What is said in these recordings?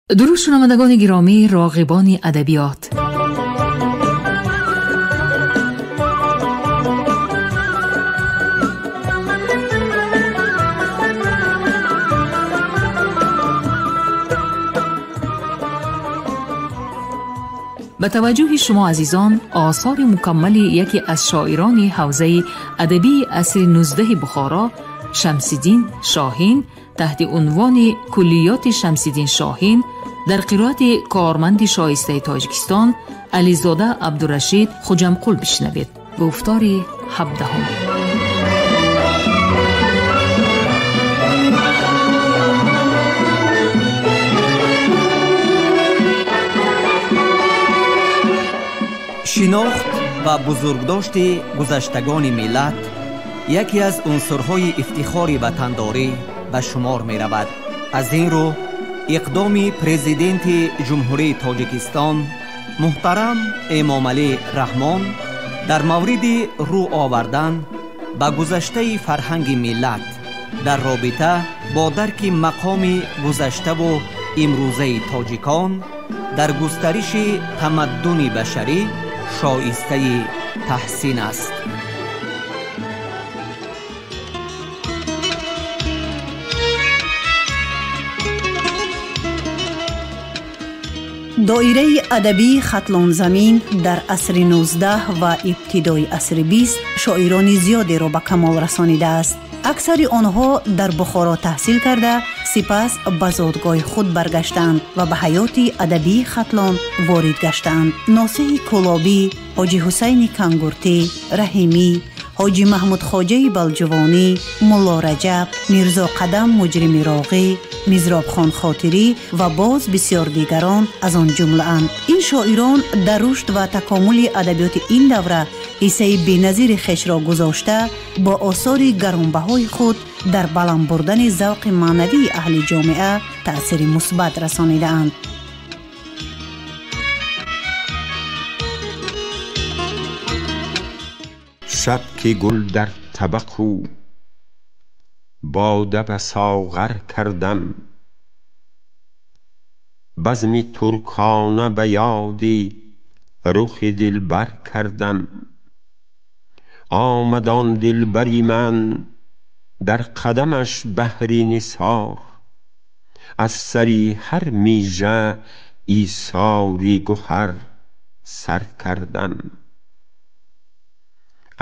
Дуруд шунавандагони гиромӣ, роғибони адабиёт. Ба таваҷҷӯҳи шумо азизон осори мукаммали яке аз шоирони ҳавзаи адабии асри 19 Бухоро Шамсиддин Шоҳин таҳти унвони Куллиёти Шамсиддин Шоҳин дар қироати корманди шоистаи Тоҷикистон Ализода Абдурашид Хуҷамқул бишнавед. Гуфтори 17. Шинохт ва бузургдошти гузаштагони миллат яке аз унсурҳои ифтихори ватандорӣ ба шумор меравад. Аз ин рӯ иқдоми президенти Ҷумҳурии Тоҷикистон муҳтарам Эмомалӣ Раҳмон дар мавриди рӯ овардан ба гузаштаи фарҳанги миллат дар робита бо дарки мақоми гузаштаву имрӯзаи тоҷикон дар густариши тамаддуни башарӣ шоистаи таҳсин аст. Доираи адабии Хатлонзамин дар асри 19 ва ибтидои асри 20 шоирони зиёдеро ба камол расонидааст. Аксари онҳо дар Бухоро таҳсил карда, сипас ба зодгоҳи худ баргаштанд ва ба ҳаёти адабии Хатлон ворид гаштанд. Носиҳи Кӯлобӣ, Ҳоҷи Ҳусайни Кангуртӣ, Раҳимӣ, Ҳоҷи Маҳмудхоҷаи Балҷувонӣ, Мулло Раҷаб, Мирзо Қадам Муҷрими Роғӣ, Мизробхон Хотирӣ ва боз бисёр дигарон аз он ҷумлаанд. Ин шоирон дар рушд ва такомули адабиёти ин давра ҳиссаи беназири хешро гузошта, бо осори гаронбаҳои худ дар баланд бурдани завқи маънавии аҳли ҷомеа таъсири мусбат расонидаанд. Шаб ки гул дар табақу бода ба соғар кардам, базми туркона ба ёди рухи дилбар кардам. Омад он дилбари ман дар қадамаш баҳри нисор, аз сари ҳар мижа исори гуҳар сар кардам.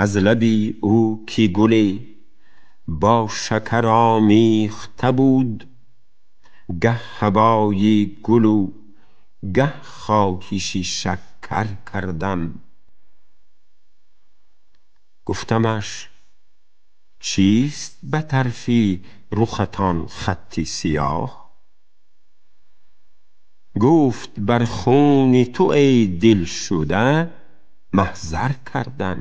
Аз лаби ӯ ки гуле бо шакар омехта буд, гаҳ ҳавои гулу гаҳ хоҳиши шакар кардам. Гуфтамаш чист ба тарфи рухатон хатти сиёҳ? Гуфт бар хуни ту эй дилшуда маҳзар кардам.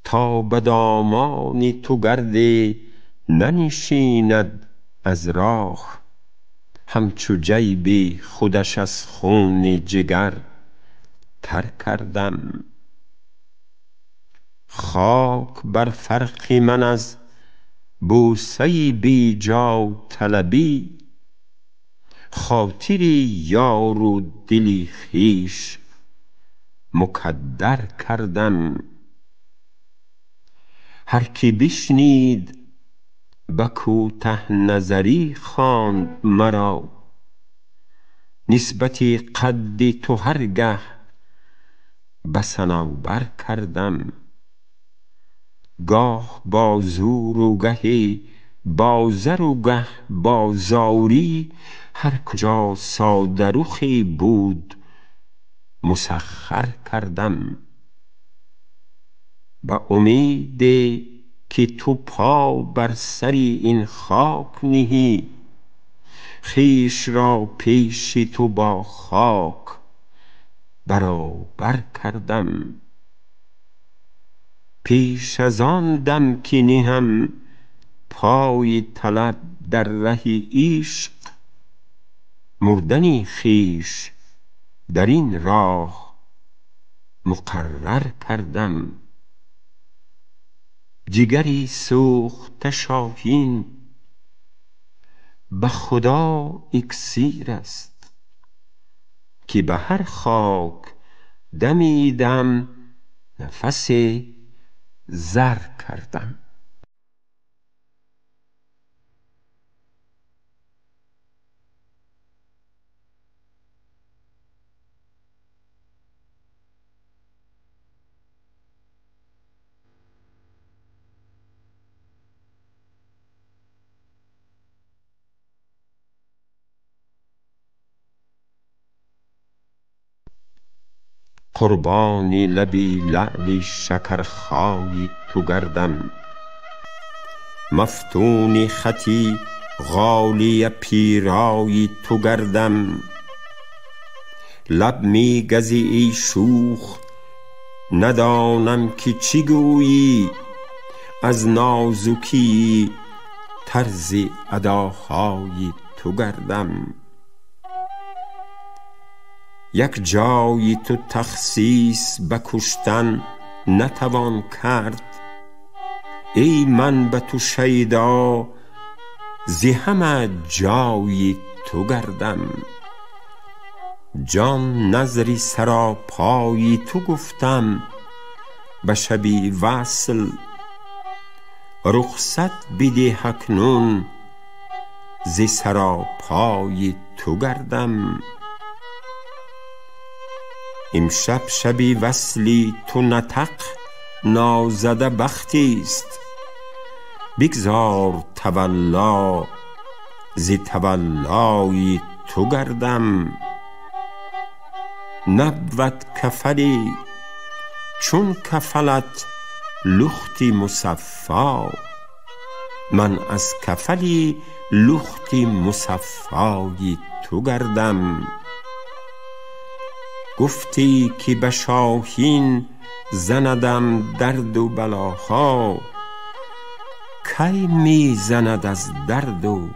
То ба домони ту гарде нанишинад аз роҳ, ҳамчу ҷайби худаш аз хуни ҷигар тар кардам. Хок бар фарқи ман аз бӯсаи беҷоталабӣ, хотири ёру дили хеш мукаддар кардам. Ҳар ки бишнид ба кӯтаҳназарӣ хонд маро, нисбати қадди ту ҳар гаҳ ба санобар кардам. Гоҳ бо зӯру гаҳе бо зару гаҳ бо зорӣ, ҳар куҷо содарухе буд мусаххар кардам. Ба умеде ки ту по бар сари ин хок ниҳӣ, хешро пеши ту бо хок баробар кардам. Пеш аз он дам ки ниҳам пои талаб дар раҳи ишқ, мурдани хеш дар ин роҳ муқаррар кардам. Ҷигари сӯхта шоҳин به خدا اکسیر است، که به هر خاک دمیدم نفس زر کردم. قربانی لبی لعل شکرخای تو گردم، مفتون خطی غالیه پیرای تو گردم. لب می گزی ای شوخ ندانم که چی گویی، از نازکی طرز اداهای تو گردم. یک جای تو تخصیص به کشتن نتوان کرد، ای من به تو شیدا ز همه جای تو گردم. جان نذری سراپای تو گفتم به شبی وصل، رخصت بده اکنون ز سراپای تو گردم. امشب شبی وصلی تو نطق نازده بختی است، بگذار تولا ز تولای تو گردم. نبود کفلی چون کفلت لختی مصفا، من از کفلی لختی مصفای تو گردم. گفتی که به شاهین زندم درد و بلاها، کی می زند از درد و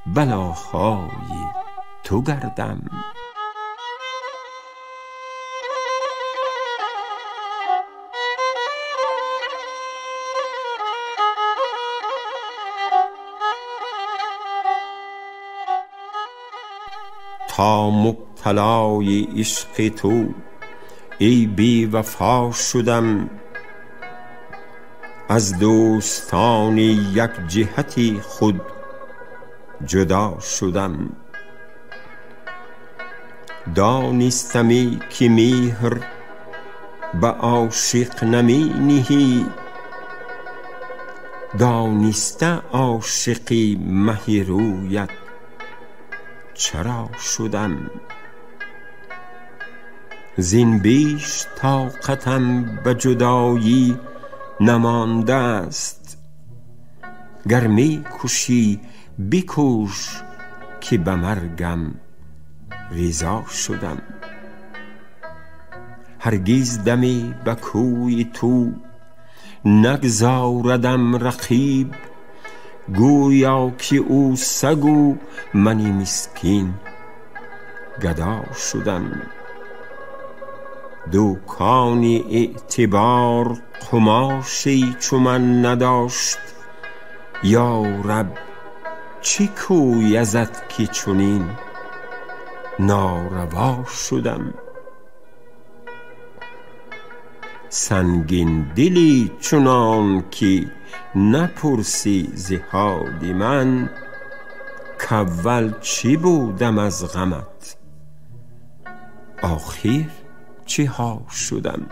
بلاهای تو گردم. تا مبتلای عشق تو ای بی وفا شدم، از دوستان یک جهتی خود جدا شدم. دانستمی که مهر به عاشق نمی نهی، دانسته عاشقی مه رویت چرا شدم. زین بیش طاقتم به جدایی نمانده است، گر می کشی بکش که به مرگم رضا شدم. هرگز دمی به کوی تو نگذاردم رقیب، گویا که او سگ و منی مسکین گدا شدم. دوکان اعتبار قماشی چو من نداشت، یا رب چه کوی ازت که چنین ناروا شدم. سنگین دلی چنان که نپرسی ز حال من، کاول چی بودم از غمت آخر چه ها شدم.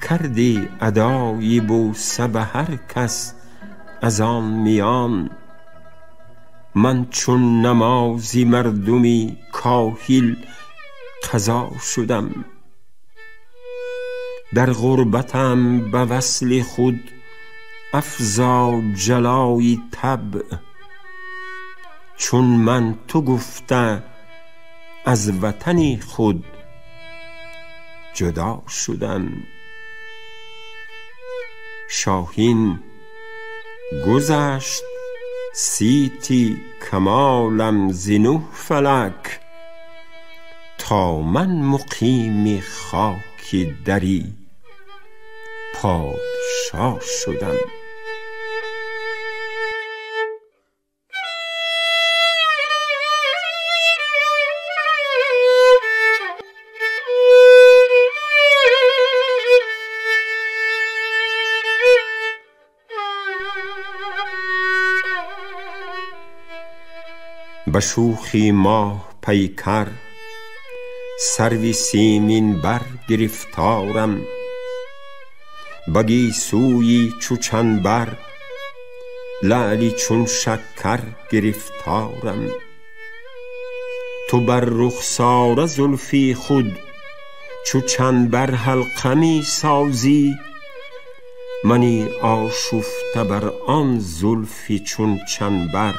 کردی ادای بوسه به هر کس از آن میان، من چون نمازی مردمی کاهل قضا شدم. در غربتم به وصل خود افزا جلای طبع، چون من تو گفته از وطن خود جدا شدم. شاهین گذشت سیتی کمالم ز نه فلک، تا من مقیم خاک دری پادشا شدم. به شوخی ماه پیکر، سروی سیمین بر گرفتارم. به گیسویی چو چنبر، لعلی چون شکر گرفتارم. تو بر رخساره زلفی خود چو چنبر حلقه می سازی، منی آشفته بر آن زلفی چون چنبر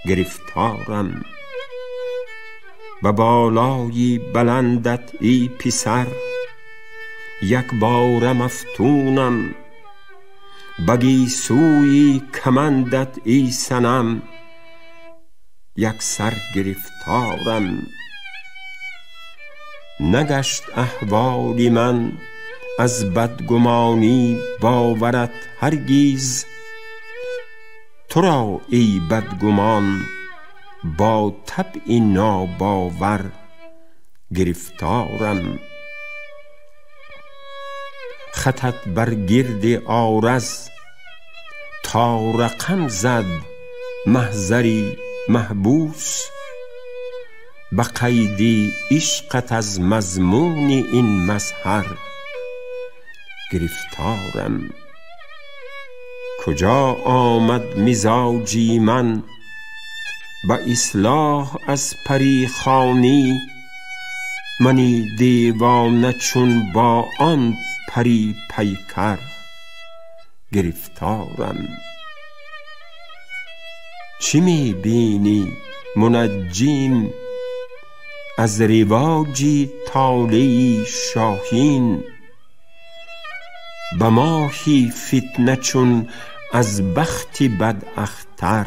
گرفتارم. به بالایی بلندت ای پسر، یک باره مفتونم. به گیسویی کمندت ای صنم، یک سر گرفتارم. نگشت احوال من از بدگمانی باورت هرگیز، تو را ای بدگمان با طبع ناباور گرفتارم. خطت بر گرد عارض تا رقم زد محضری محبوس، به قید عشقت از مضمون این مظهر گرفتارم. کجا آمد مزاجی من به اصلاح از پریخوانی، منی دیوانه چون با آن پری پیکر گرفتارم. چه می بینی منجم از رواجی طالعی شاهین، به ماهی فتنه چون از بخت بد اختر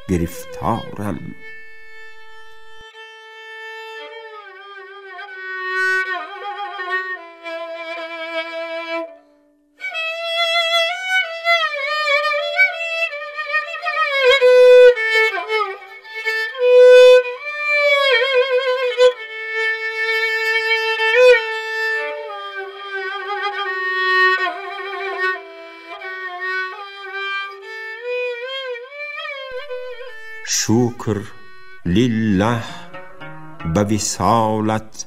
گرفتارم. شکر لله به وصالت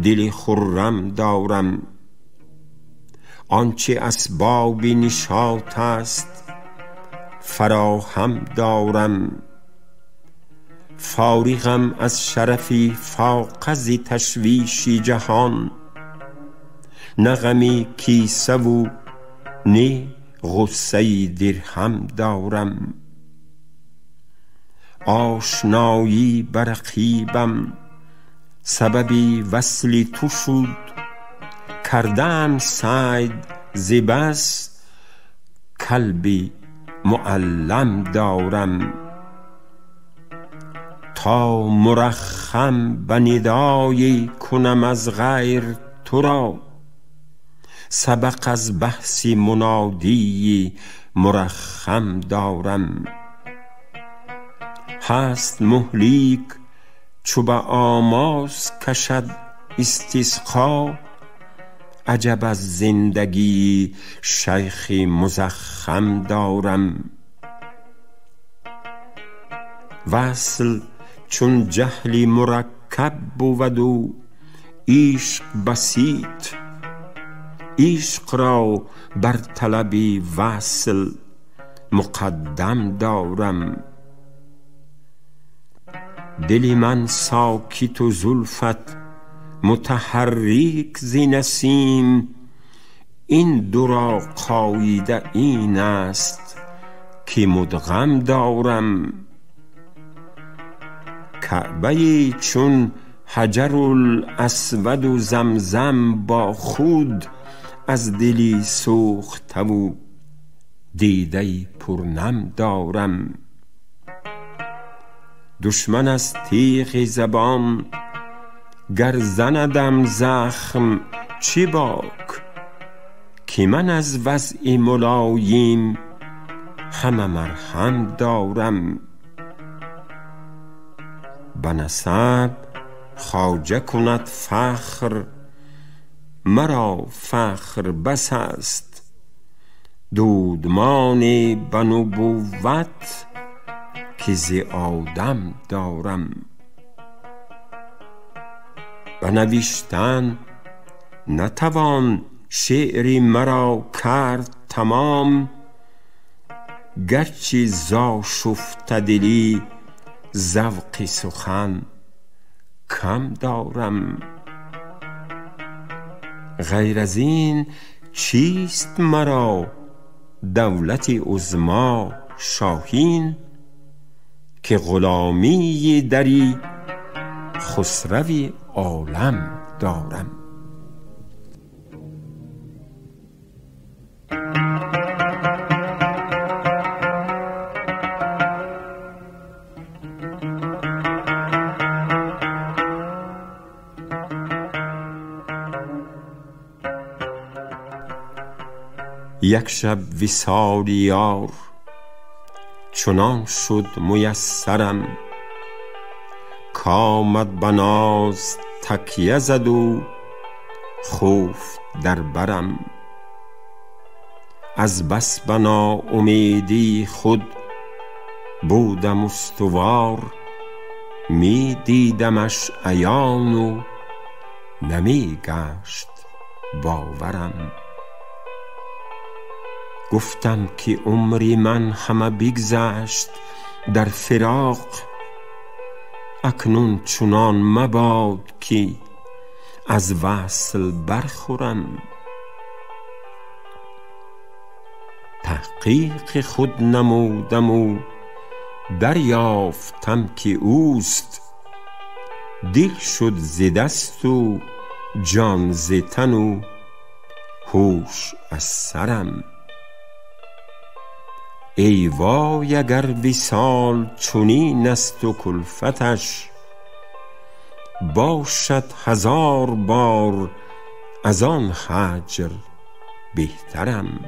دل خرم دارم، آنچه اسباب نشاط است فراهم دارم. فارغم از شرفی فاقه ز تشویش جهان، نه غم کیسه و نه غصه درهم دارم. آشنایی بر رقیبم سبب وصل تو شد، کردم صید ز بس کلب معلم دارم. تا مرخم به ندایی کنم از غیر تو را، سبق از بحث منادی مرخم دارم. هست مهلیک چو به آماس کشد استسقا، عجب از زندگی شیخ مزخم دارم. وصل چون جهل مرکب بود و عشق بسیط، عشق را بر طلب وصل مقدم دارم. دل من ساکت و زلفت متحرک ز نسیم، این دو را قاعده این است که مدغم دارم. کعبه چون حجر الاسود و زمزم با خود، از دلی سوخته و دیده پرنم دارم. دشمن از تیغ زبان گر زندم زخم چه باک، که من از وضع ملایم همه مرهم دارم. به نسب خواجه کند فخر، مرا فخر بس است. دودمان به نبوت که ز آدم دارم. بنوشتن نتوان شعری مرا کرد تمام، گرچه زآشفته دلی ذوق سخن کم دارم. غیر از این چیست مرا دولت عظما شاهین، که غلامی دری خسروی عالم دارم. یک شب وصال یار چنان شد میسرم، کآمد به ناز تکیه زد و خفت در برم. از بس به ناامیدی خود بودم استوار، می دیدمش عیان و نمی گشت باورم. گفتم که عمر من همه بگذشت در فراق، اکنون چنان مباد که از وصل برخورم. تحقیق خود نمودم و دریافتم که اوست، دل شد ز دست و جان ز تن و هوش از سرم. ای وای اگر وصال چنین است و کلفتش، باشد هزار بار از آن هجر بهترم.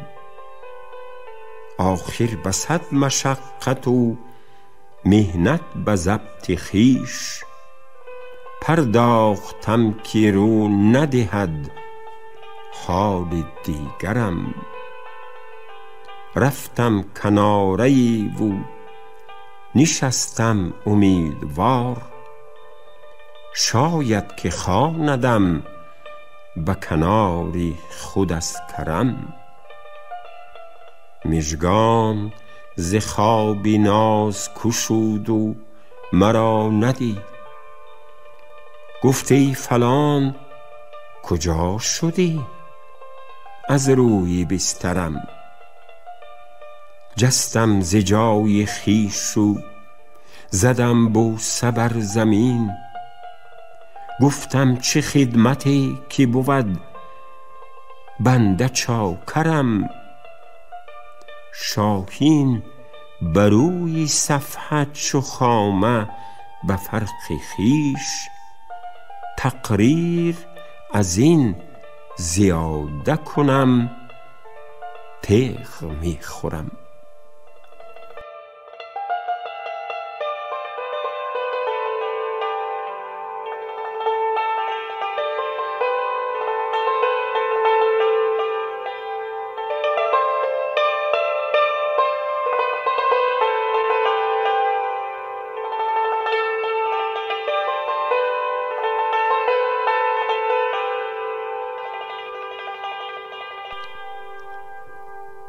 آخر بسد مشقت و محنت به ضبط خویش، پرداختم که رو ندهد حال دیگرم. رفتم کناره ای و نشستم امیدوار، شاید که خواندم به کنار خود از کرم. مژگان ز خواب ناز گشود و مرا ندید، گفت ای فلان کجا شدی از روی بسترم. جستم ز جای خویش و زدم بوسه بر زمین، گفتم چه خدمتی که بود بنده چاکرم. شاهین بروی صفحه چو خامه به فرق خویش، تقریر از این زیاده کنم تیغ می خورم.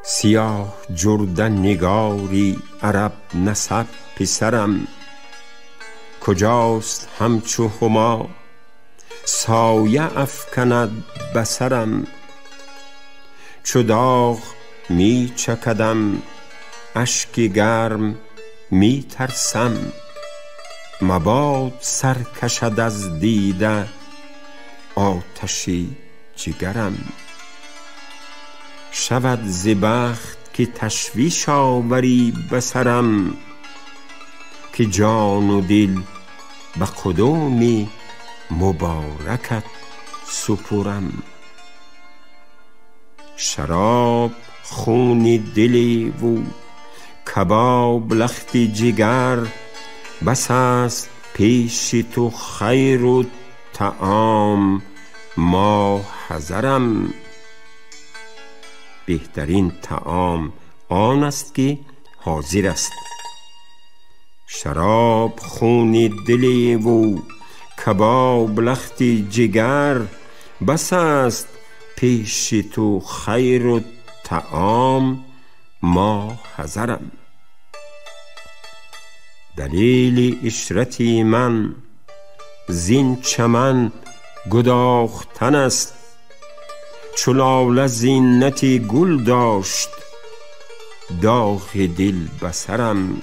سیاه جرده نگاری عرب نسب پسرم، کجاست همچو هما سایه افکند بسرم. چو داغ می چکدم اشک گرم می ترسم، مباد سر کشد از دیده آتش جگرم. شود ز بخت که تشویش آوری به سرم، که جان و دل به قدوم مبارکت سپرم. شراب خون دل و کباب لخت جگر، بس است پیش تو خیر و طعام ما حذرم. بهترین طعام آن است که حاضر است، شراب خونی دلی و کباب لختی جگر بس است پیش تو خیر و طعام ما حذرم. دلیل عشرتی من زین چمن گداختن است، چو لاله زینت گل داشت داغ دل بسرم.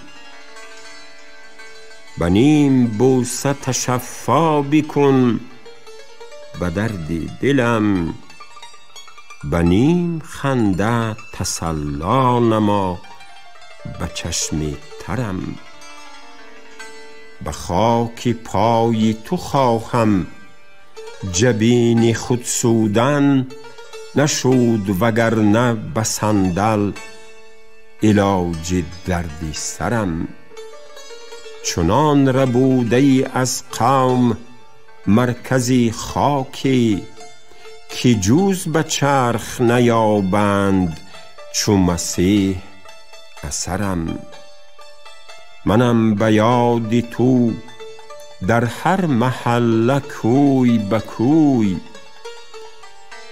به نیم بوسه تشفا بکن به درد دلم، به نیم خنده تسلا نما به چشم ترم. به خاک پای تو خواهم جبین خود سودن، نشود وگرنه به صندل علاج درد سرم. چنان ربوده ای از قوم مرکزی خاکی، که جز به چرخ نیابند چو مسیح اثرم. منم به یاد تو در هر محله کوی به کوی،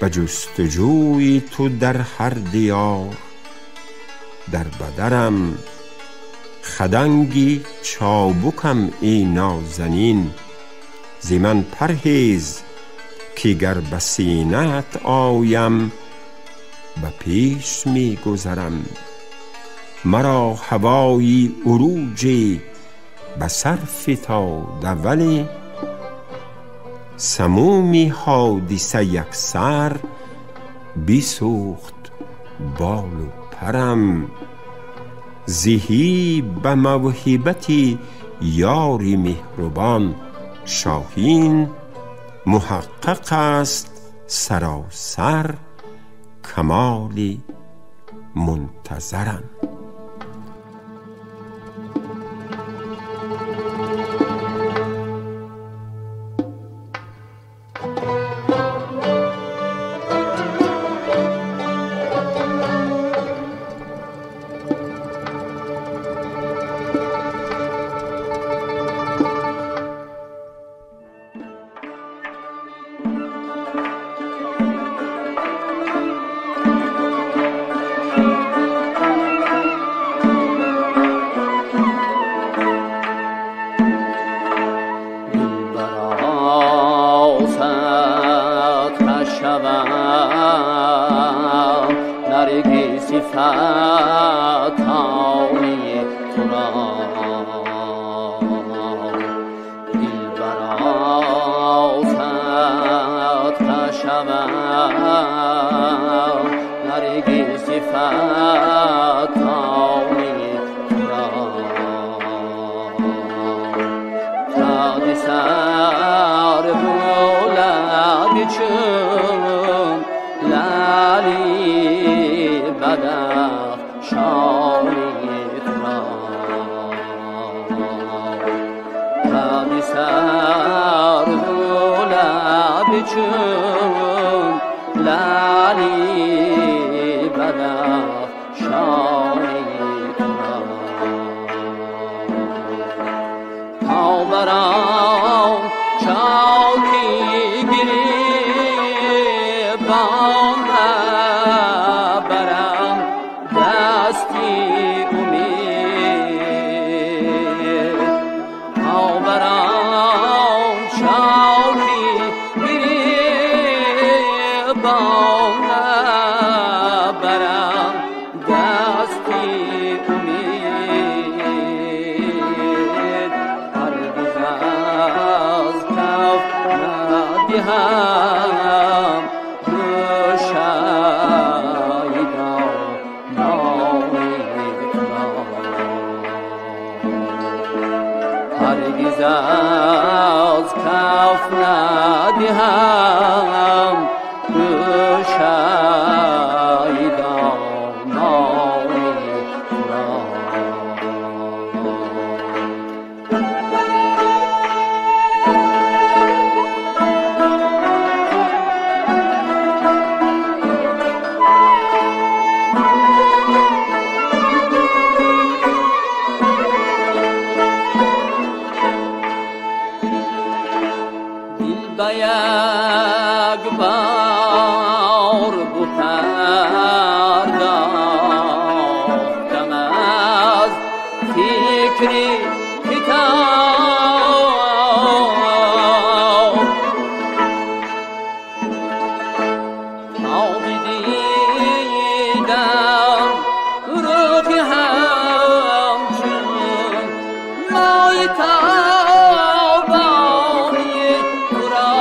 به جستجوی تو در هر دیار در بدرم. خدنگی چابکم ای نازنین ز من پرهیز، که گر به سینه ات آیم به پیش می گذرم. مرا هوای عروج به سر فتاده، ولی سموم حادثه یکسر بسوخت بال و پرم. زهی به موهبت یاری مهربان شاهین، محقق است سراسر کمال منتظرم. ذکری کتاب تا بدیدم رخ همچون ماه تابانی تو را.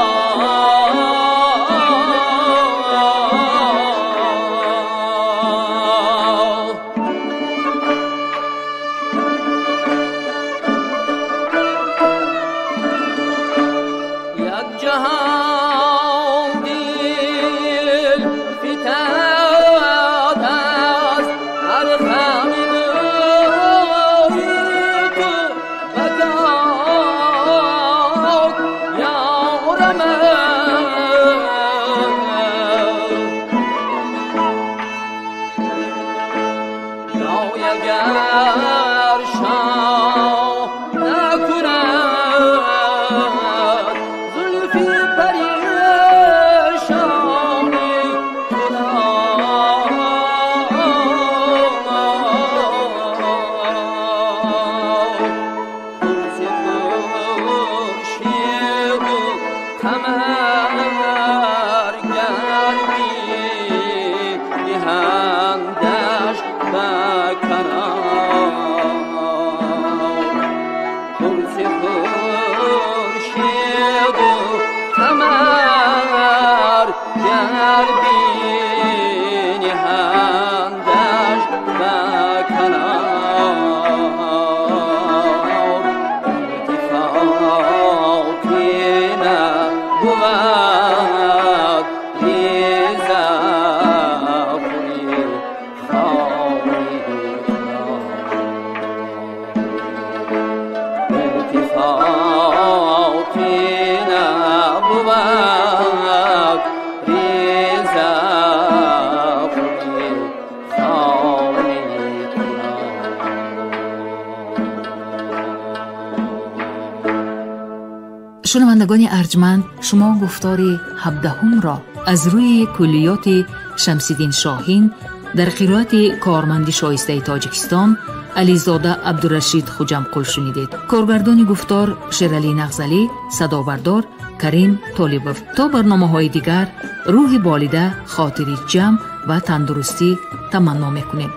یک جهان دل فتاد از هر خم موی تو بکاد یار من. جای اگر شاه نکند زلف پریشانی تو را. قرص خورشید و قمر گر بدهندش به کنار. قرص خورشید و قمر گر بنهندش به کنار. التفاتی نبود ریزه خوری خانی تو را. التفاتی نبود ریزه خوری خانی تو را. Шунавандагони арҷманд, шумо гуфтори ҳабдаҳумро аз рӯи куллиёти Шамсиддин Шоҳин дар қироати корманди шоистаи Тоҷикистон Ализода Абдурашид Хуҷамқул шунидед. Коргардони гуфтор Шералӣ Нағзалӣ, садобардор Карим Толибов. То барномаҳои дигар рӯҳи болида, хотири ҷамъ ва тандурустӣ таманно мекунем.